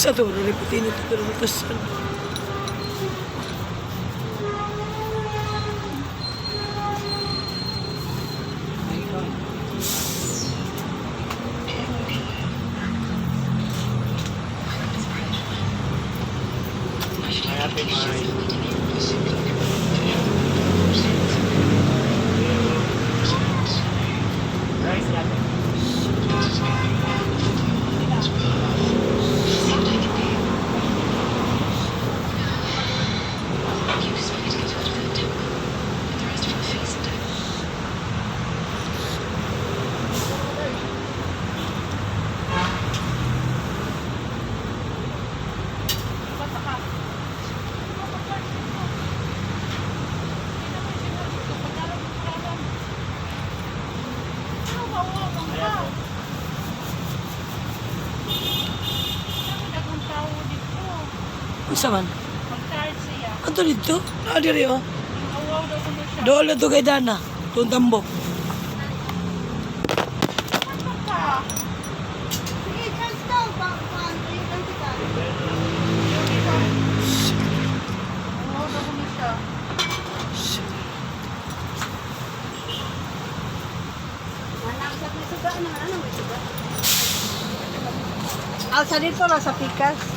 Sa to, reputini to rutas salva. Happy Mike. Rice natin. Basta ka. Unsa man? Ato dito? Ah, diri oh. Dool na to kay Dana. Itong tambok. Sige, charge daw. Pa, pa, kita. Anak, sa may suga naman. Ano may suga? Ah, sa dito lang sa pikas.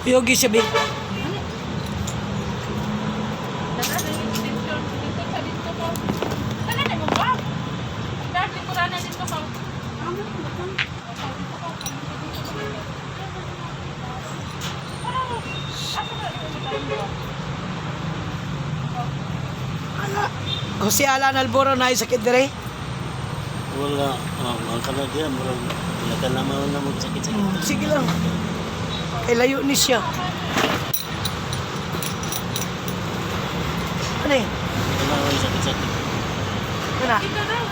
Yogi siya, be. Ala. Jose Alan Alboro na sakit dire. Wala, ang kanadiya, murag nakalamaw na mo sakit-sakit. Sige lang. Kay layo ni siya. Ano eh? Wala sakit-sakit. Ano? Dito daw.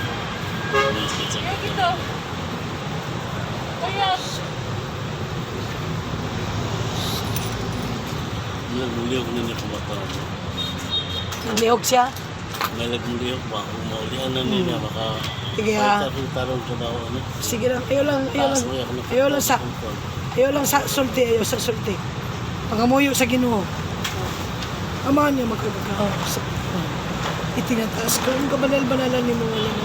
Sakit-sakit. Dito. Kaya, Nagmuliyok na niya kumata. Naglihok siya. May nagmuliyok ba? Kung maulian na niya, baka Sige ha. tarong sa daw. Ano? Sige lang. Ayaw lang. Ayaw lang. Taas mo yan, ano? Ayaw lang sa. Ayaw lang sa sulti. Ayaw sa sulti. Pangamuyo sa Ginoo. Amahan niya magkagagaw. Sa itinataas ko ang kabanal-banalan ni mga lang.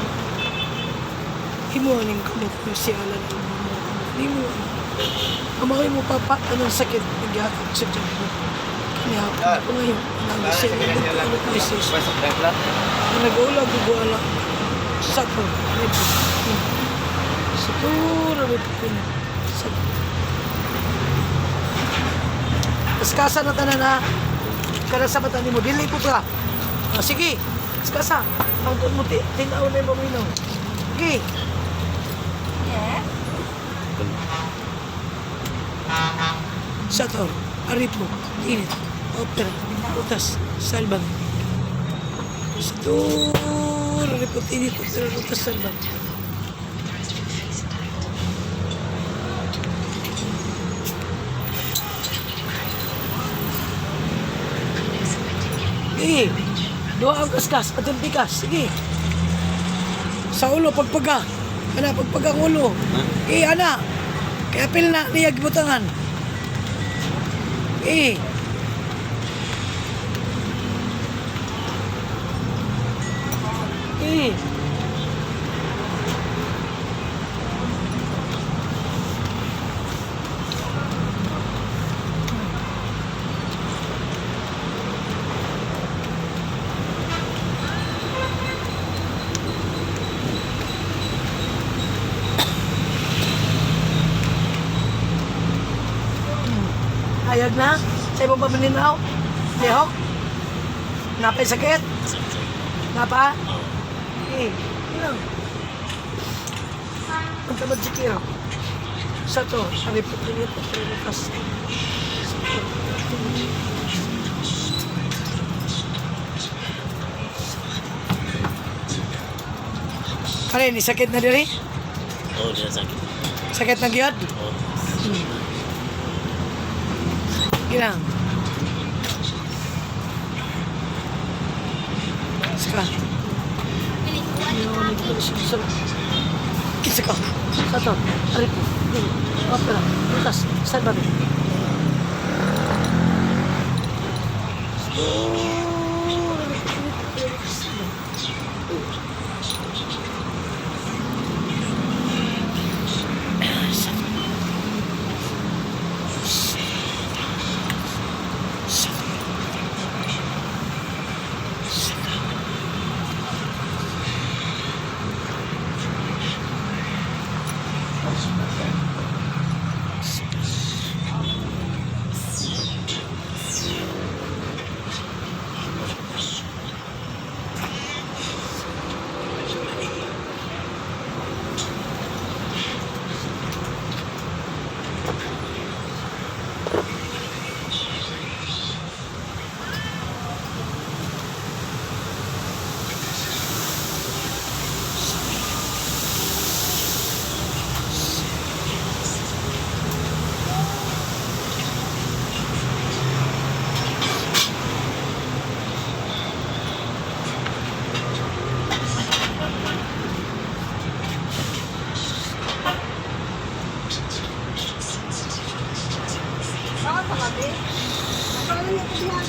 Himuanin kamot mo si Alan Alboro. Nimo. Amay mo papa anong sakit nagyakap sa tiyan mo. Kanya ko ngayon. Ang siya ng crisis. Ang nag-ulag guguala sa to. Sa to reputini. Sa to. Kaskasa na tanan ha. Kada sa mata nimo dili po ka. Ah, sige. Kaskasa. Ang mo tinaw na yung maminaw. Sige. Yes. Sator, Aripo, Init, Opera, Rutas, Salvan. Sator, Aripo, Init, Opera, Rutas, Salvan. Sige, duha ang kaskas, atong pikas, sige. Sa ulo, pagpaga. Ana, pagpaga ang ulo. Eh, ana. Kaya apil na, niya gibutangan. Eh. Eh. Ayag na? Sa ibang pamaninaw? Lihok? Napay sakit? Sakit-sakit. Napa? Oo. Eh, yun lang. Ang tamad si Kiro. Sa to, sabi po, tinit, tas. Kare, ni sakit na diri? Oo, diya sakit. Sakit na gyud? Oo. Ginang. Saka. Kinsa ka? Sa to. Ari po. Siguro. Off na lang. Butas. Saan ba, be? Bakit sa kabi? Ano yung tignan?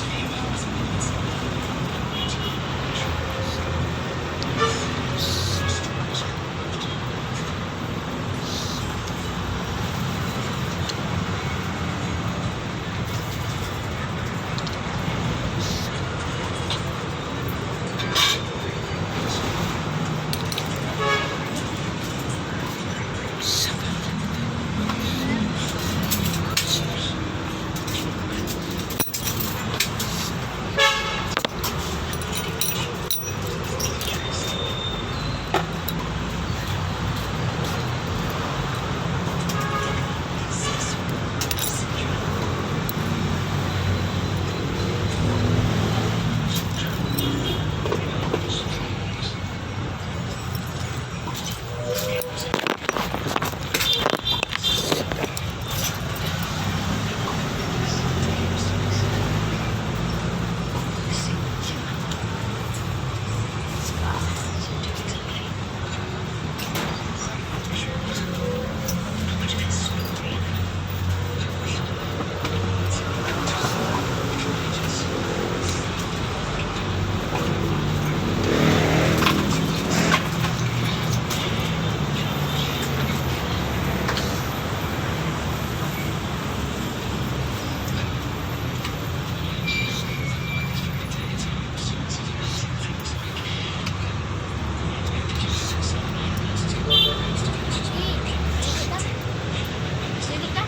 Sige ka.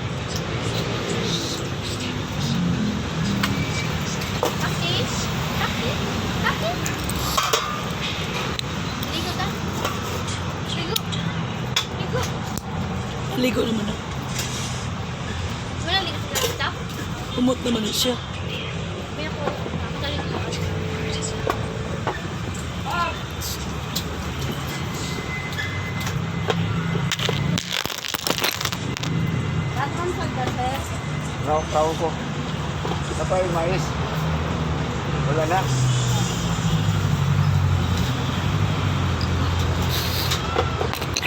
Taki. Taki. Taki. Ligo ta. Ligo. Ligo. Ligo naman na. Wala ligo sa ta. Umot naman na siya. May ako. Makaligo. Lahat man sa gabi. Raw, tao ko. Napay, mais. Wala na.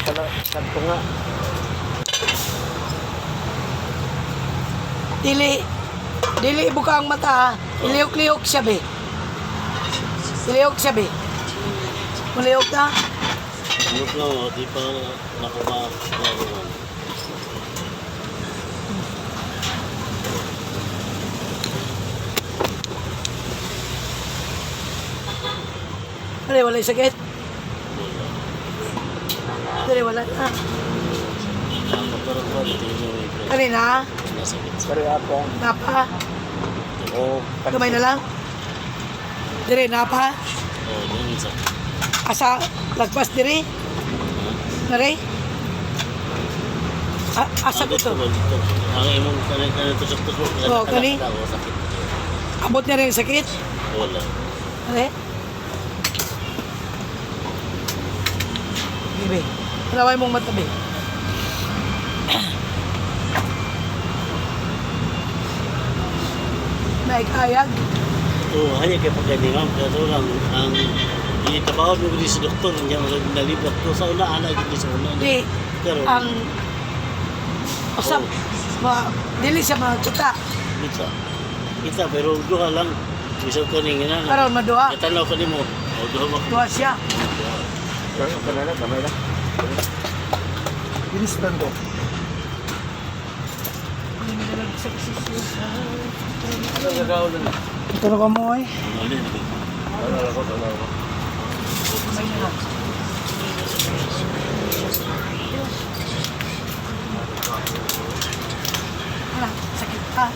Kala, sabi ko nga. Dili. Dili ibuka ang mata ha. Ilihok-lihok siya be. Ilihok siya be. Mulihok na. Look lang, oh, di pa nakuha. Dali, wala yung sakit. Dali, wala na. Nakaparang ko, dito yung Kanina, nasakit. Pero ako. napa. Oo. Gamay na lang. Dili, napa. Oh, yun yung sakit. Asa, lagpas diri. Nare? Asa ko to? Dito. Ang imong kanay kanay tusok-tusok. Oo, kani. Oo, sakit. Abot na rin ang sakit? Wala. Nare? Bebe, Palaway mong mata, be. Naikayag. Oo, hanya kay pagkani ma'am. Kato lang, ang gitabaho mo gud sa doktor, niya nalibot ko sa una, ana gid sa una. Di, Pero, ang Usab, ma, dili siya makita. Kita. Kita pero duha lang. Bisag ko ning ina. Karon maduha. Katanaw ko nimo. O duha ba? Duha siya. Pero ka na lang, gamay lang. Bilis lang ko. Ano gagawin na? Turo ka mo eh. Ano na? Wala lang ko, wala ko. Kamay na lang. Wala, sakit pa.